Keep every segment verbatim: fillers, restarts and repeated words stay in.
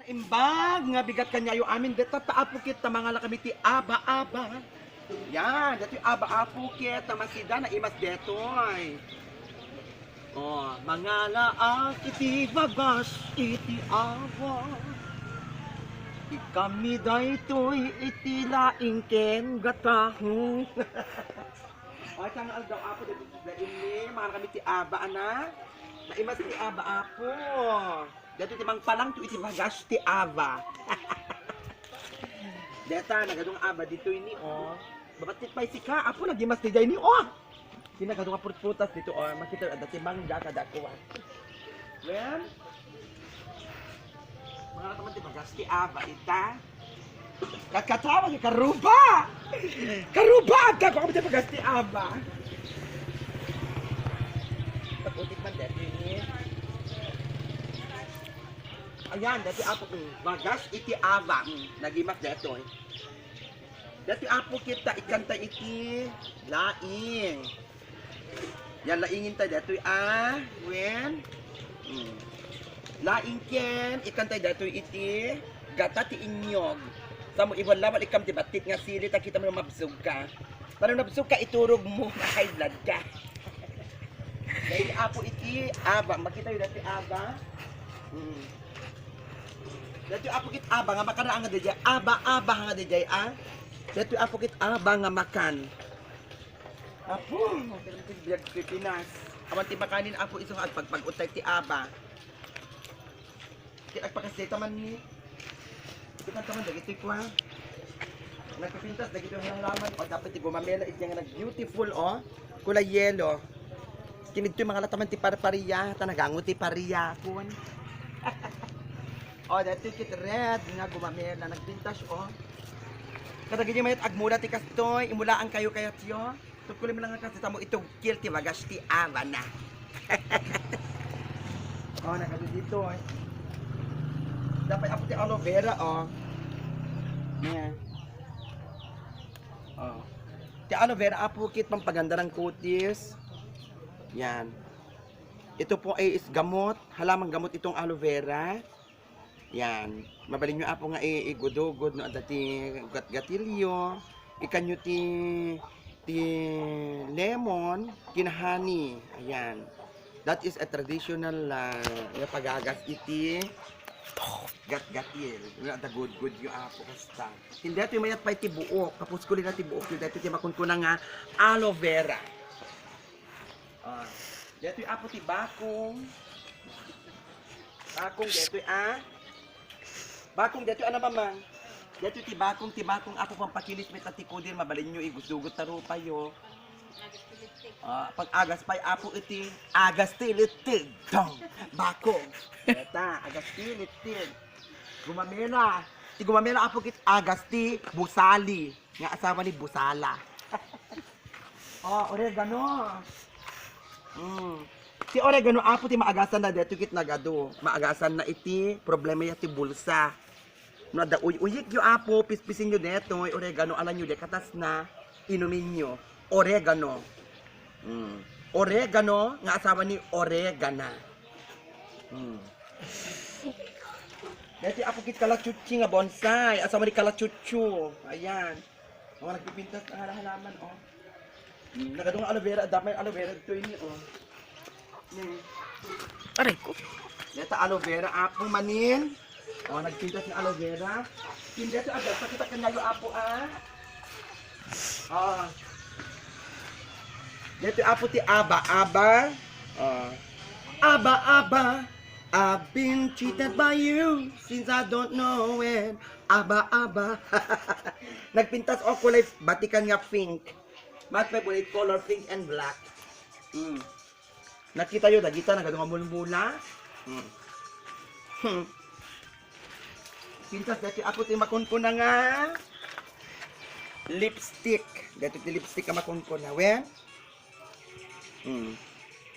Imbag nga bigat kaniayo amin, deta ta Apo Kit ta mangala kami ti aba-aba. Yan, detoy aba Apo Kit ta masida naimas detoy. Oh, mangalaak iti bagas iti aba. Ikami daytoy iti laing ken gatahon. Ay, sana aldaw, Apo, dagiti da inni, mangala kami ti aba, ana. Naimas ti aba, Apo. Dagiti mangpalangto iti bagas ti aba. Deta, nagadong aba ditoy ni, oh. Babatit pay sika, Apo, nagimas ti dayni, oh. Ti nagadong a prutprutas dito, oh. Makita, adda ti mangga, kadakua. Well, mangala ka man ti bagas ti aba, ita. Katkatawa, karuba! Karuba! Adda ko kami ti bagas ti aba. Pag-utik man, deti. Ayan, dati Apo, mm, bagas iti aba, mm, nagimas detoy. Dati Apo Kit ta ikanta iti laing. Yan, laingin ta detoy, ah, wen. Mm. Laing ken, ikanta detoy iti gata ti inyog. Samo iwal-lawal ikam ti battit nga sili, ta kita mo mabsog ka. Tano nabsog ka, iturog mo, high blood ka. Dahil Apo iti aba, makita yun dati aba. Mm. Dati Apo Kit aba nga makan nga dijay. Aba, aba nga dijay, ah. Dati Apo Kit aba nga makan. Apo, biag Pilipinas. Awan ti makanin, Apo, isu nga agpagpag-utay ti aba. Ket agpakasdeta man ni. Ket agkaman dagiti kua. Nagpipintas dagiti halaman. O, dapat ti gumamela iti nga nag-beautiful, o. Kulay yellow. Kinidtoy mangalataman ti parparia, ta nagango ti paria, kun. O, dati kit red nga gumamela, nagpintas, o. Kadagiti mayat agmula ti kastoy, imulaan kayo kayatyo. Tukuli mo lang nga kasi tamo itugkil ti bagas ti abana. O, nagadu dito, eh. Dapat Apo ti aloe vera, o. Yan. O. Ti aloe vera, Apo, kit pampaganda ng kutis. Yan. Ito po ay is gamot. Halamang gamot itong aloe vera. Yan. Mabalin nyo, Apo, nga i-, igudugod no adda ti gatgatilyo. Ikanyo ti, ti lemon, kinahani. Ayan. That is a traditional, ah, nga pagagas iti gatgatil. Nga adda gudgod nyo, Apo, kasta. Hindi ito mayat pa iti buok. Tapos ko nila ti buok. Yung dito ti makunkuna nga aloe vera. Ah, detoy, Apo, ti bakong. Bakong detoy, ah. Bakong detoy, ano, Mamang? Detoy ti bakong, ti bakong, Apo, pampakinis met ti kudir, mabalin nyo, igusdugot ta rupayo. Ah, pag agas pay, Apo, iti agas ti littig. Dong, bakong. Eta, agas ti littig. Gumamela. Ti gumamela, Apo, kit agas ti busali. Nga asawa ni Busala. O, oregano. Mm. Ti oregano, Apo, ti maagasan na detoy kit nagadu. Maagasan na iti problema ya ti bulsa. No adda uy-uyik yo, Apo, pispisin yo detoy, oregano, alan yo, de katas na, inumin yo. Oregano. Mm. Oregano, nga asawa ni Oregana. Mm. Deti, Apo, kit kalachuchi nga bonsai. Asawa ni kalachucho. Ayan. Mga nagpipintas ng halaman, o. Mm, nagadong aloe vera, damay aloe vera dito ini, o. Mm. Aray ko. Deta aloe vera, Apo, manin. O, nagpintas ng aloe vera. Hindi ito agad. Pakita ka niyo, Apo, ah. Ah. Dito, Apo, ti aba, aba. Ah. Aba, aba. I've been cheated by you since I don't know when. Aba, aba. Nagpintas o kulay batikan nga pink. My favorite color, pink and black. Mm. Nakita yo, dagita, nagadong mulmula. Mm. Hmm. Pintas dati Apo ti makunkuna nga lipstick. Dati ti lipstick nga makunkuna, we? Hmm.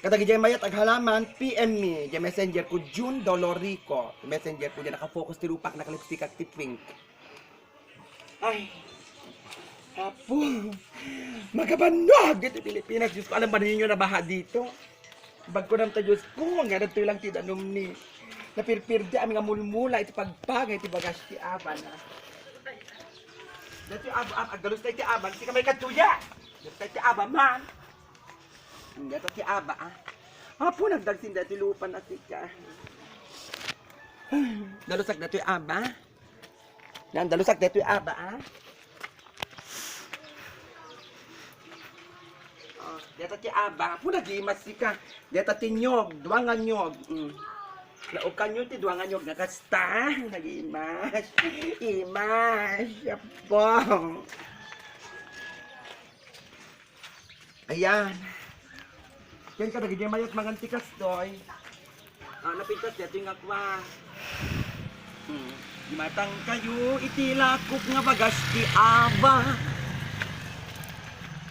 Kadagiti mayat aghalaman, P M me, di messenger ko, June Dolorico. Messenger ko, di nakafocus ti rupak, nakalipstick ak ti pink. Ay, Apo, magabannog dito Pilipinas. Diyos ko, alam ba ninyo na baha dito? Bagko nam ta, Diyos ko, nga dito lang ti danum ni. Napirpirdi amin nga mulmula iti pagpagay ti bagas ti abana. Dati aba, aba, agdalus tayo ti aba, sika may kadtuya. Dati tayo ti aba man. Dati ti aba, ah. Apo, nagdagsin dati lupa na sika. Dalusak dati aba. Yan, dalusak dati aba, ah. Oh, deta ti aba. Apo, nagimas sika. Deta ti nyog, dua nga nyog. Mm. Naukan nyo ti dua nga nyog nga kasta. Nagimas. Imas. Apo. Ayan. Yan ka, dagiti mayat mangan ti kastoy. Ah, napintas dati nga kwa. Hmm. Imatang kayo iti lakok nga bagas ti aba.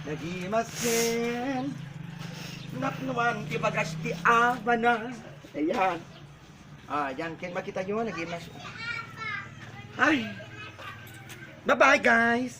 Nagimasen. Napnuan ti bagas ti aba na. Ayan. Ah, yan. Ken makita nyo, nagimas. Ay. Bye-bye, guys.